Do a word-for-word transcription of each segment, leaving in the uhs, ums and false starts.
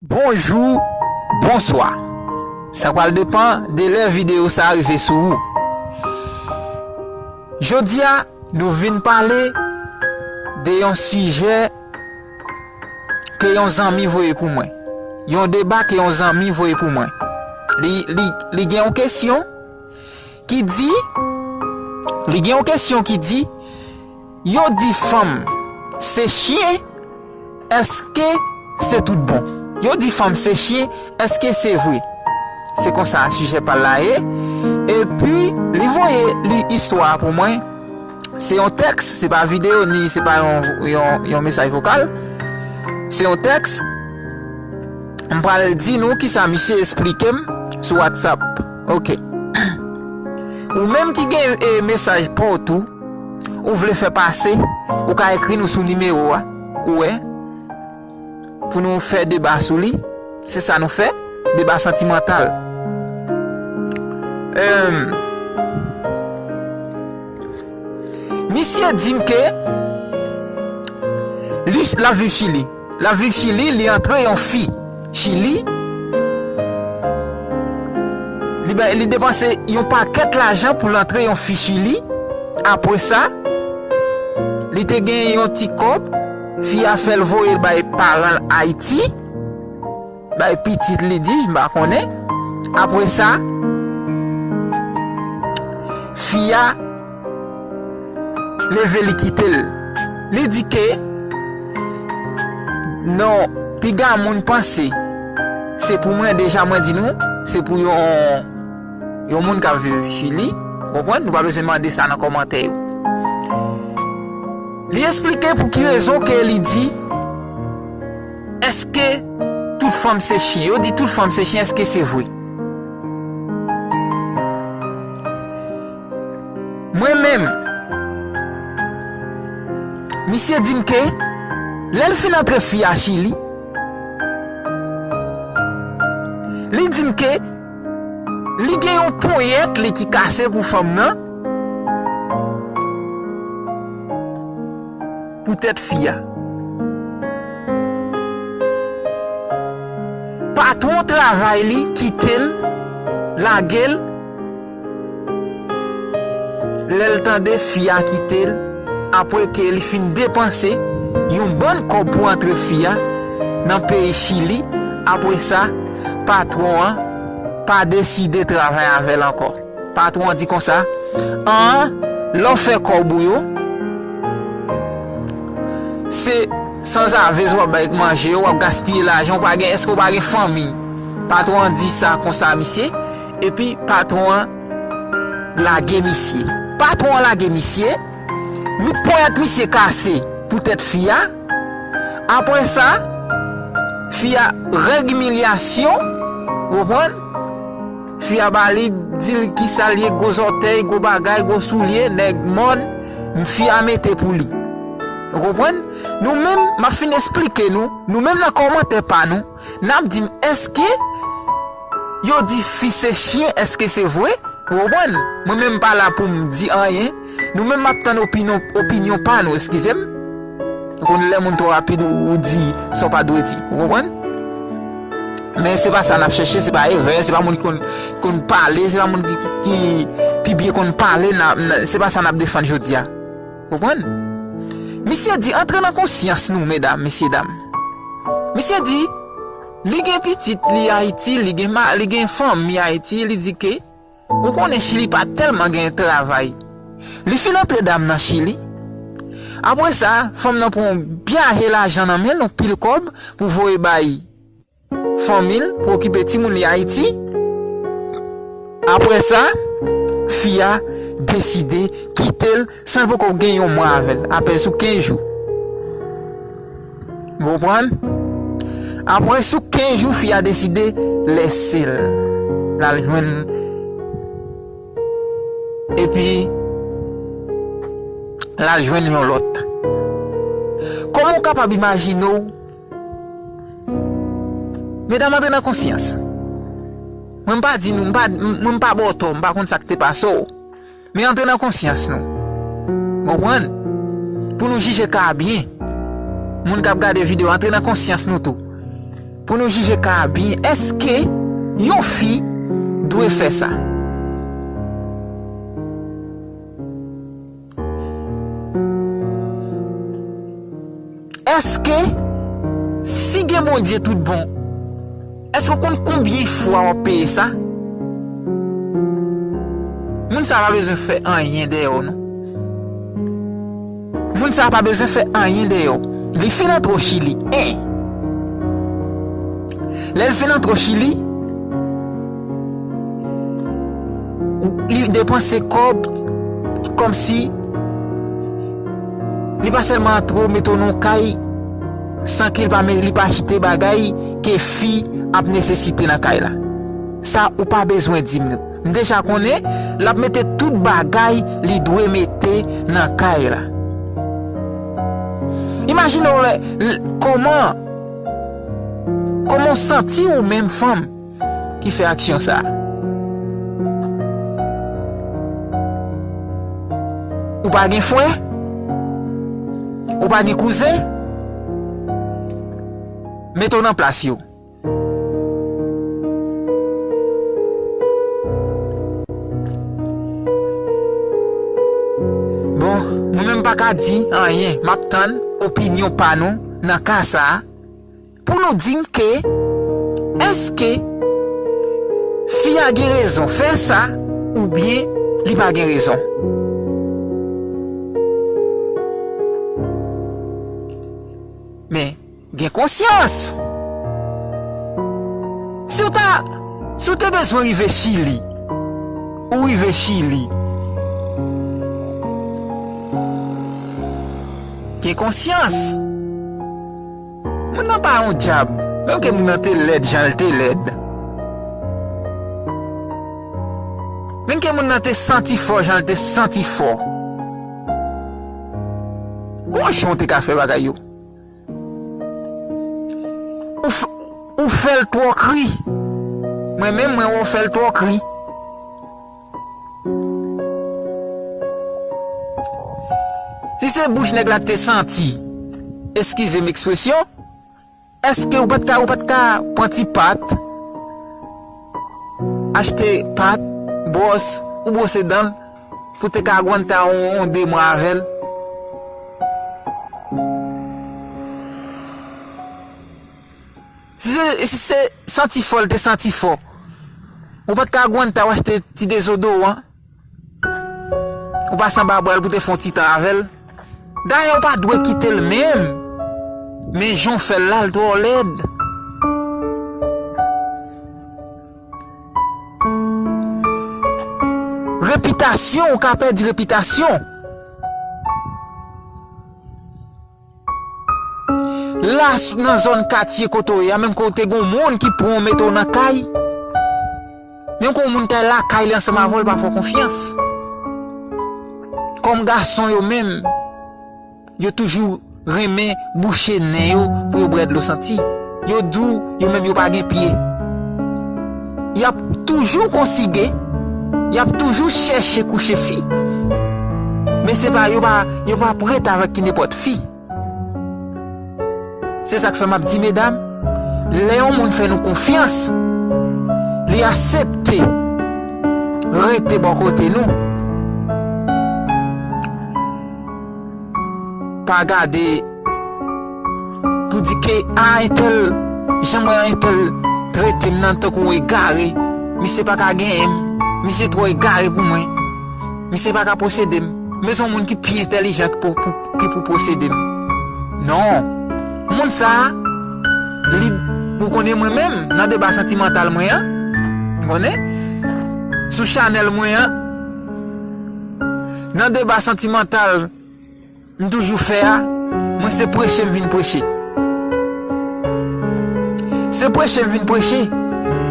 Bonjou, bonswa. Sa pral depann de lè videyo sa a rive sou ou. Jodi a, nou vin pale de yon sijè ke yon zanmi voye pou mwen. Yon deba ke yon zanmi voye pou mwen. Li, li, li gen yon kesyon ki di, li gen yon kesyon ki di, yo di fanm se chyen, èske se tout bon? Yo di fanm se chyen, èske se vre? Se konsa sijè pa l la ye. Epi, li voye li istwa a pou mwen. Se yon tèks, se pa videyo, ni se pa yon, yon, yon mesaj vokal. Se yon tèks. M pral di nou kisa misye esplike m sou WhatsApp. Ok. Ou menm ki gen, e, mesaj pa w tou, ou vle fè pase, ou ka ekri nou sou nimewo a, ou wè, pou nou fè deba sou li. Se sa nou fè, deba santimantal. Em, misye di m ke li, l ap viv Chili. L ap viv Chili, li antre yon fi Chili. Li bay, li depanse yon pakèt lajan pou l antre yon fi Chili. Apre sa, li te gen yon ti kòb, fi a fè l voye l bay paran l Ayiti, bay pitit li di, m pa konnen. Apre sa, fi a leve li kite l. Li di ke non, piga moun panse se pou mwen, deja mwen di nou, se pou yon, yon moun k ap viv Chili, ou konprann? Nou pa bezwen mande sa nan kòmantè yo. Li esplike pou ki rezon ke li di, èske tout fanm se chyen? Yo di tout fanm se chyen, èske se vre? Mwen menm, misye di m ke lè l fin antre fi a Chili, li di m ke li gen yon ponyèt li ki kase pou fanm nan, pou tèt fi a. Patwon travay li kite l, lage l, lè l tande fi a kite l, apre ke li fin depanse yon bann kòb pou antre fi a nan peyi Chili, apre sa, patwon an pa deside travay avè l ankò. Patwon an di konsa, an, lè w fè kòb ou yo, se sanzave w ap bay manje yo, w ap gaspiye lajan, ou pa gen, èske w pa gen fanmi? Patwon an di sa konsa misye, epi patwon an lage misye. Patwon an lage misye, mi ponyèt misye kase pou tèt fi a. Apre sa, fi a règ imilyasyon, ou konprann? Fi a ba li, di l kisa l ye, gwo zòtèy, gwo bagay, gwo soulye, nèg mòn, fi a mete pou li. Ou konprann? Nou menm, m ap fin esplike nou, nou menm nan kòmantè pa nou, n ap di m, èske yo di fi se chyen, èske se vre? Ou konprann? Mwen menm m pa la pou m di anyen. Nou menm m ap tann opinyon, opinyon pa nou, eskize m. Ou konn lè moun twò rapid ou, ou di sa w pa dwe di. Ou konprann? Men se pa sa n ap chèche, se pa evè, se pa moun ki konn, konn pale, se pa moun ki, ki pi byen konn pale, n ap, n, se pa sa n ap defann jodi a. Ou konprann? Misye di, antre nan konsyans nou, medam, mesye dam. Misye di, li gen pitit li Ayiti, li gen ma, li gen fanmi Ayiti, li di ke, ou konnen Chili pa tèlman gen travay. Li fin antre dam nan Chili. Apre sa, fanm nan pran yon byahe lajan nan men l, yon pil kòb, pou voye bay fanmi l, pou okipe timoun li Ayiti. Apre sa, fi a deside kite l san l poko gen yon mwa avè l, apèn sou kenz jou. Ou konprann? Apre, sou kenz jou, fi a deside lèse l. L al jwenn, epi l al jwenn yon lòt. Kòman w kapab imajine w? Medam, antre nan konsyans. Mwen, m pa di nou, m pa, m, mwen, m pa ba w tò, m pa konn sa k te pase w. Men antre nan konsyans nou. Konprann? Pou nou jije ka a byen. Moun k ap gade videyo, antre nan konsyans nou tou. pou nou jije ka a byen. Èske yon fi dwe fè sa? Èske si gen Bondye tout bon, èske w konn konbyen fwa w ap peye sa? Moun sa pa bezwen fè anyen dèyè w non. Moun sa pa bezwen fè anyen dèyè w. Li fin antre w Chili. En. Lè l fin antre w Chili, li depanse kòb kòmsi li pa sèlman antre w mete w nan yon kay san ke li pa, li pa achte bagay ke fi ap nesesite nan kay la. Sa ou pa bezwen di m non. M deja konnen l ap mete tout bagay li dwe mete nan kay la. Imajine w lè, l-, kòman, kòman w santi w menm fanm ki fè aksyon sa a? Ou pa gen frè? Ou pa gen kouzen? Mete w nan plas yo. Bon, mwen menm m pa ka di anyen, m ap tann opinyon pa nou nan ka sa a, pou nou di m ke èske fi a gen rezon fè sa oubyen li pa gen rezon. Men, gen konsyans. Si w ta, si w te bezwen rive Chili, ou rive Chili. Gen konsyans. Moun nan pa yon dyab. Menm ke moun nan te lèd jan l te lèd. Menm ke moun nan te santi fò jan l te santi fò. Gon jan w te ka fè bagay yo. Ou f-, ou fè l twò kri. Mwen menm, mwen wè w fè l twò kri. Si se bouch nèg la k te santi, eskize m ekspresyon, èske ou pa t ka, ou pa t ka pran ti pat, achte pat, bwòs, ou bwose dan l, pou te ka agwanta yon, yon de mwa avè l? Si se, si se santi fò l te santi fò, ou pa t ka agwanta w achte ti dezodoran, ou pase anba bra l pou te fè yon ti tan avè l. Dayè, ou pa dwe kite l menm. Men jan w fè l la, l twò lèd. Repitasyon, ou ka pèdi repitasyon. La, s-, nan zòn katye kote w ye a, menm ke w te gon moun ki pran w mete w nan kay, menm ke yon moun ta lakay li ansanm avè w, li pa fè w konfyans. Kòm gason yo menm, yo toujou renmen bouche nen yo pou yo bwè dlo santi. Yo di w, yo menm yo pa gen pye. Y ap toujou konsige, y ap toujou chèche kouche fi. Men se pa, yo pa, yo pa prèt avèk ki nenpòt fi. Se sa k fè m ap di medam, lè yon moun fè nou konfyans, li aksepte rete bò kote nou, pa gade pou di ke, a, entèl, jan mwen entèl trete m nan tankou yon egare, misye pa ka genyen m, misye twò egare pou mwen. Misye pa ka posede m. Men se yon moun ki pi entèlijan ki pou, pou, ki pou posede m. Non. Moun sa a, li, ou konnen mwen menm, nan deba santimantal mwen an, ou konnen, sou chanèl mwen an, nan deba santimantal, m toujou fè a, mwen se preche m vin preche. Se preche m vin preche.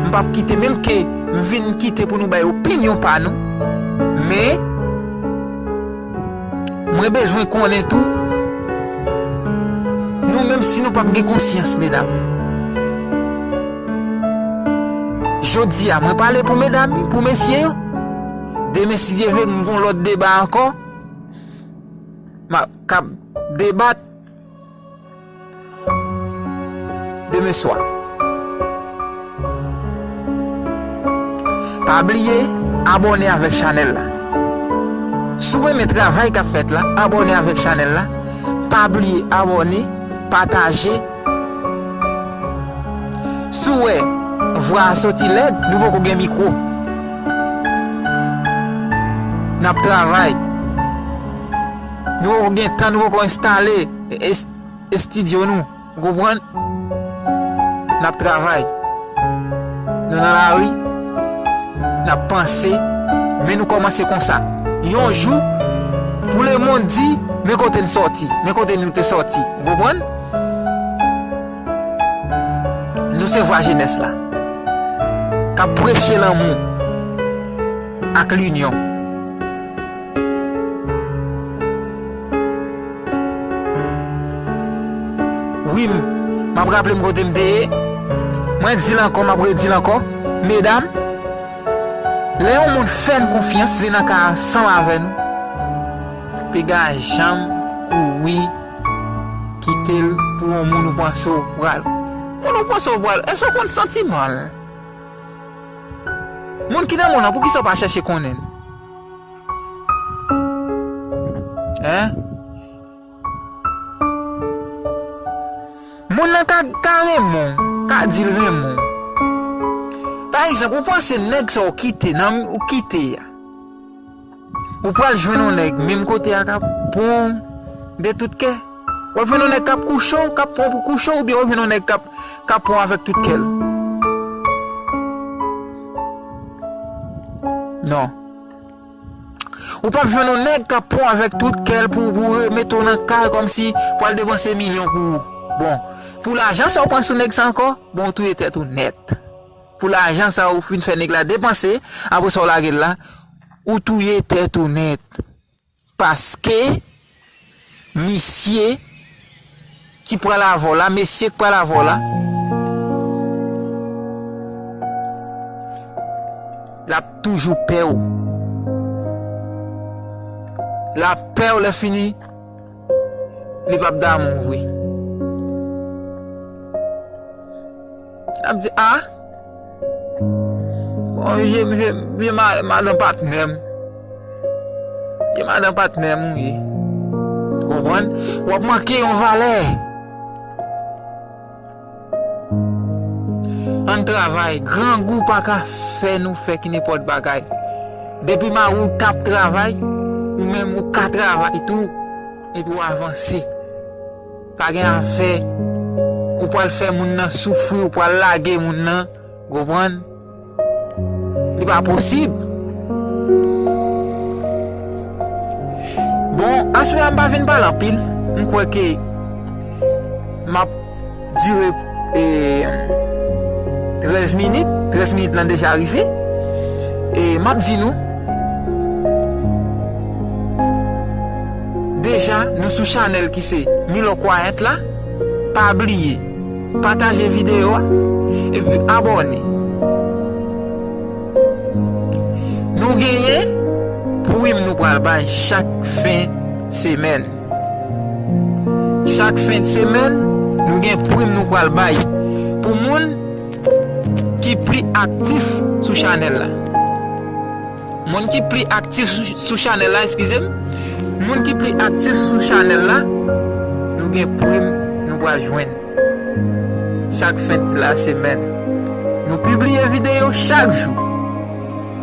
M p ap kite, menm ke m vin kite pou nou bay opinyon pa nou. Men, mwen bezwen konnen tou, nou menm si nou p ap gen konsyans, medam. Jodi a, mwen pale pou medam, pou mesye yo. Demen, si Dye vle, m gon lòt deba ankò. M a, k ap debat demen swa. Pa bliye abòne avèk chanèl la. Si w renmen travay k ap fèt la, abòne avèk chanèl la. Pa bliye abòne, pataje. Si w wè vwa a soti lèd, nou poko gen mikwo. N ap travay. Nou poko gen tan, nou poko enstale es-, estidyo nou. Ou konprann? N ap travay. Nou nan lari. N ap panse. Men nou kòmanse konsa. Yon jou, pou lemonn di, men kote n sòti. Men kote nou te sòti. Ou konprann? Nou se vwa jenès la. K ap preche lanmou ak linyon. Wi, m, m ap raple m kote m te ye. Mwen di l ankò, m ap redi l ankò. Medam, lè yon moun fè n konfyans, li nan kay ansanm avè nou. Piga janm kouri kite l pou yon moun ou panse w pral. Moun ou panse w pral, èske w konn santiman l? Moun ki nan moun nan, poukisa w pa chèche konnen l? Hein? Moun nan ka, ka renmen w, ka di l renmen w. Pa egzanp, ou panse nèg sa w kite, nan ou kite a, ou pral jwenn yon nèg menm kote a k ap pran w de tout kè? W ap jwenn yon nèg k ap kouche w, k ap pran w pou kouche w, oubyen w ap jwenn yon nèg k ap, k ap pran w avèk tout kè l? Non. Ou p ap jwenn yon nèg k ap pran w avèk tout kè l pou, pou remete w nan kay kòmsi pou al depanse milyon pou ou. Bon, pou lajan sa w pran sou nèg sa ankò, bon, ou touye tèt ou nèt. Pou lajan sa ou fin fè nèg la depanse, apre sa w lage l la, ou touye tèt ou nèt. Paske misye ki pral avè w la, mesye k pral avè w la, l ap toujou pè w. L ap pè w, lè fini, li p ap damou w vre. L ap di, a, bon, vye, vye, vye ma-, madan patnè m. Vye madan patnè m ou ye. Konprann? W ap manke yon valè. Ann travay. Grangou pa ka fè nou fè ki nenpòt bagay. Depi mari w t ap travay, ou menm ou ka travay tou, epi w avanse. Pa gen afè ou pral fè moun nan soufri, ou pral lage moun nan, konprann? Li pa posib. Bon, aswè a m pa vin pale anpil. M kwè ke m ap dire, e, trèz minit. Trèz minit lan deja rive. E m ap di nou, deja, nou sou chanèl ki se Milo Quiet la. Pa bliye pataje videyo a, epi abòne. Nou genyen prim nou pral bay chak fen semèn. Chak fen semèn, nou gen prim nou pral bay pou moun ki pli aktif sou chanèl la. Moun ki pli aktif sou, sou chanèl la, eskize m. Moun ki pli aktif sou chanèl la, nou gen prim nou pral jwenn chak fen de la semèn. Nou pibliye videyo chak jou.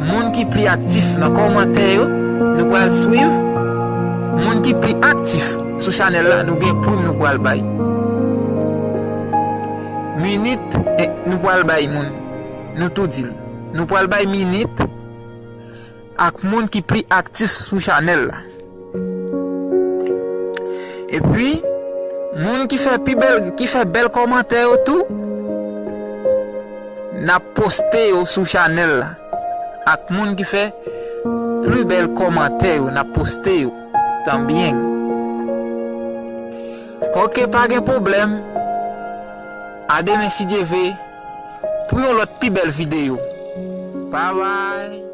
Moun ki pli aktif nan kòmantè yo, nou pral swiv. Moun ki pli aktif sou chanèl la, nou gen prim nou pral bay. Minit, eh, nou pral bay moun. Nou tou di l. Nou pral bay minit ak moun ki pli aktif sou chanèl la. Epi, moun ki fè pi bèl, ki fè bèl kòmantè yo tou, n ap poste yo sou chanèl la. Ak moun ki fè pli bèl kòmantè yo, n ap poste yo tanbyen. Oke, pa gen pwoblèm. A demen, si Dye vle, pou yon lòt pi bèl videyo. Babay.